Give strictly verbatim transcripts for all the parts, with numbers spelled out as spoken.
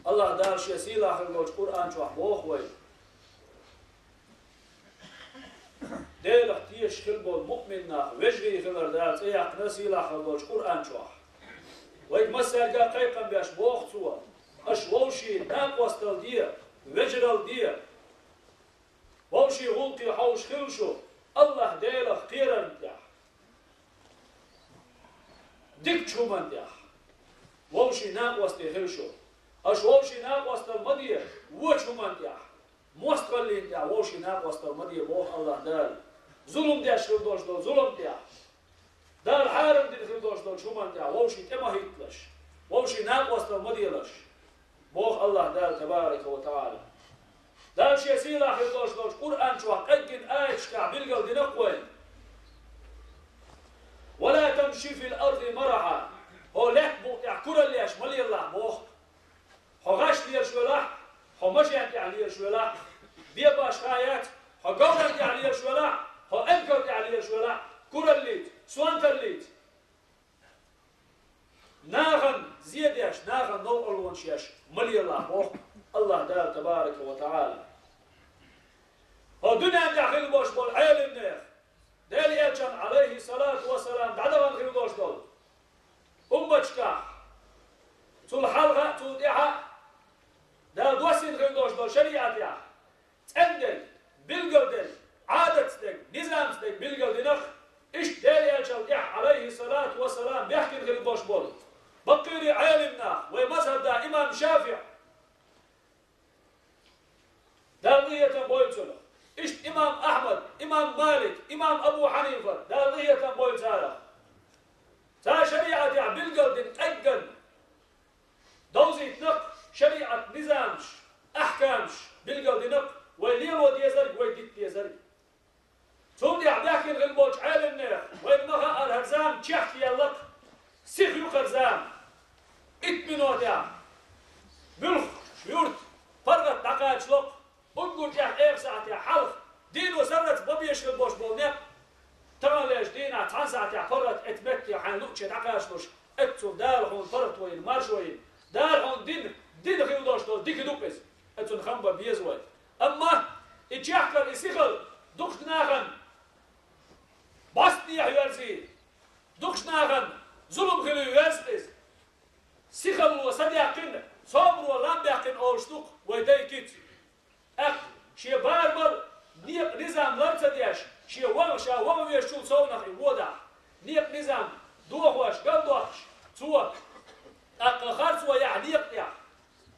АллахӀ Дала шен сийлахь хилла болчу Къуръан чохь боху вайга. Делах тешаш хилла болу муъмин нах, вежарий хилар Дала цӀе яьккхина сийлахь хилла болчу Къуръан чохь. Вайга массаьрга кхайкхам беш боху Цо: аша вовшийн накъосталла де, вежаралла де. Вовшийн гӀуллакхе хьовсуш хила шу АллахӀ Делах кхерарна тӀехь, дикачу хӀуманна тӀехь. Вовшийн накъостий хила шу. Аша вовшийн накъосталла ма де вочу хӀуманна тӀехь. МостагӀаллина тӀехь вовшийн накъосталла ма де, боху АллахӀ Дала. Зулам деш хила долуш долу зулам тӀехь. Дала хьарам дина хила долуш долчу хӀуманна тӀехь вовшийн тӀе ма хӀитталаш, вовшийн накъосталла ма делаш, боху АллахӀ Дала, табарака ва таӀала. Дала шен сийлахь хила долуш долчу Къуръан чохь къеггина аяташкахь билгал дина-кх вайна: «Ва ла тамши фил арди марахьа», хьо лаьтта букъа тӀехь кураллеш ма лелалахь, боху. Хьо гӀаш лелаш велахь, хьо машен тӀехь лелаш велахь, бен башха яц, хьо говран тӀехь лелаш велахь, хьо эмкал тӀехь лелаш велахь, кураллица, сонталлица. Нахана зе деш, нахана новкъарлонаш еш ма лелалахь, боху АллахӀ Дала, табарака ва таӀала. Хьо дуьнен тӀехь хила болуш болу Ӏелимнех, Делан Элчан, Ӏалайхи салату ва салам, дӀадахана хила долуш долу умматашкахь, цул хьалха а, цул тӀаьхьа а Дала доссийна хила долуш долу шариӀатехь цӀена дерг, билгал дерг, Ӏадатца дерг, низамца дерг билгал дина-кх, иштта Делан Элчанал тӀаьхьа, Ӏалайхи салату ва салам, бехкина хила болуш болу баккхийра Ӏелимнах, вай мазхӀабан да имам ШафиӀ, Дала къинхетам бойла цунах. Иштта имам Ахьмад, имам Малик, имам Абу Хьанифа, Дала къинхетам бойла царах. Цара шариӀатехь билгал дина къеггина, довзийтина-кх шариӀат низамаш, ахькамаш билгал дина-кх, вай лело дезарг, вай дита дезарг. Цул тӀаьхьа баьхкина хила болчу Ӏелимнех, вайна ма хаъара, хӀара зама чехка яьлла-кх, сиха ю хӀара зама. Итт минотехь муьлххачу юьрта паргӀат дӀакхачало-кх, уггар тӀех эха сахьтехь хьалха, дийно сарралц бан безаш хила болуш болу некъ, таханлерчу дийнахь цхьана сахьтехь паргӀат эцу метте хьайна луъучу дӀакхачалуш, эццул Дала хьуна паргӀато йина, маршо йина, Дала хьуна дина, дина хила долуш долу дика ду-кх иза. Эцунна хам бан беза вай. Амма и чехкар, и сихал дукхачу нахана бӀостанехьа йоьрзий, дукхачу нахана зулам хилий йоьрзу иза. Сихалло садаьккхина, собаро лам баьккхина олуш ду-кх вай дай кица. ТӀаккха шен барамал, некъан низам лар ца деш, шен ваха, ша ваха везачул совнах и водахь, некъан низам дохош, галдоккхуш цо, тӀаккха харцо яхь некъа тӀехь,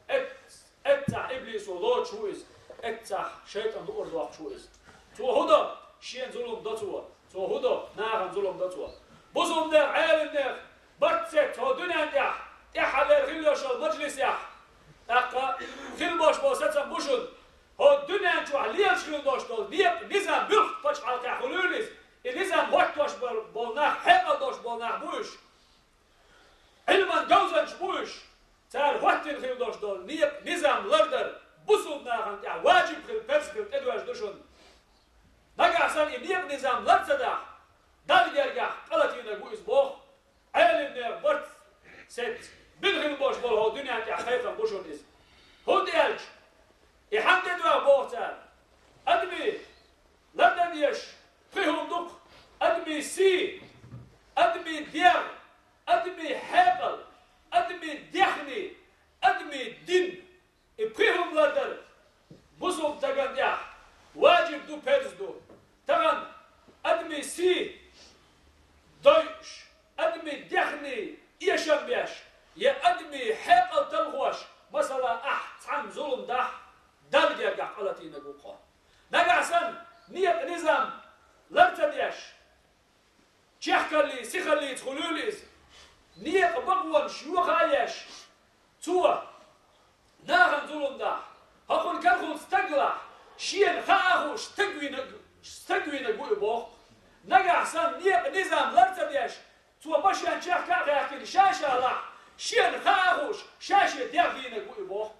эц-, эццахь иблисо лоцуш ву иза, эццахь шайтӀан луъур доккхуш ву иза. Цо хӀун до? Шена зулам до цо. Цо хӀун до? Нахана зулам до цо. Бусулбанех, Ӏелимнех барт сецна хӀокху дуьнен тӀехь, тӀаьххьарлера хила йолуш йолу мажлисехь, тӀаккха хила болуш болу сацам бу шуна: хӀокху дуьнен чохь лелаш хила долуш долу некъан низам муьлхха пачхьалкхехь хуьлийла иза, и низам хӀоттош болу, болу нах, хьекъал долуш болу нах бу уьш. Ӏилман говзанчаш бу уьш. Цара хӀоттийна хила долуш долу некъан низам лардар бусулба нахана тӀехь важиб хила, парз хила тӀедоьжна ду шуна. Нагахь санна и некъан низам лар ца дахь, Далла гергахь къа латийнарг ву иза, боху. Ӏелимнех барт сецна бина хила болуш болу хӀокху дуьнен тӀехь кхайкхам бу шуна иза. ХӀунда аьлча и хьанна тӀедоьгӀу боху цара? Адамийн лардан еш пхи хӀума ду-кх: адамийн сий, адамийн дегӀ, адамийн хьекъал, адамийн дехний, адамийн дин. И пхи хӀума лардар бусулба стагана тӀехь важиб ду, парз ду. Тахана адамийн сий дойуш, адамийн дехний эшам беш, я адамийн хьекъал талхош, масала, ахь цхьанна зулам дахь, Далла гергахь къа латийнарг ву-кх хьо. Нагахь санна некъан низам лар ца деш, чехкаллий, сихаллийца хуьлийла иза, некъан бакъонаш йоха а еш, цо нахана зулам дахь, хӀокхуьнан карахула стаг лахь, шена хаа а хууш, стаг вийнарг, стаг вийнарг ву и, боху. Нагахь санна некъан низам лар ца деш, цо машен чехка а хаьхкина, ша-ша лахь, шена хаа а хууш, ша-шен дегӀ дийнарг ву и, боху.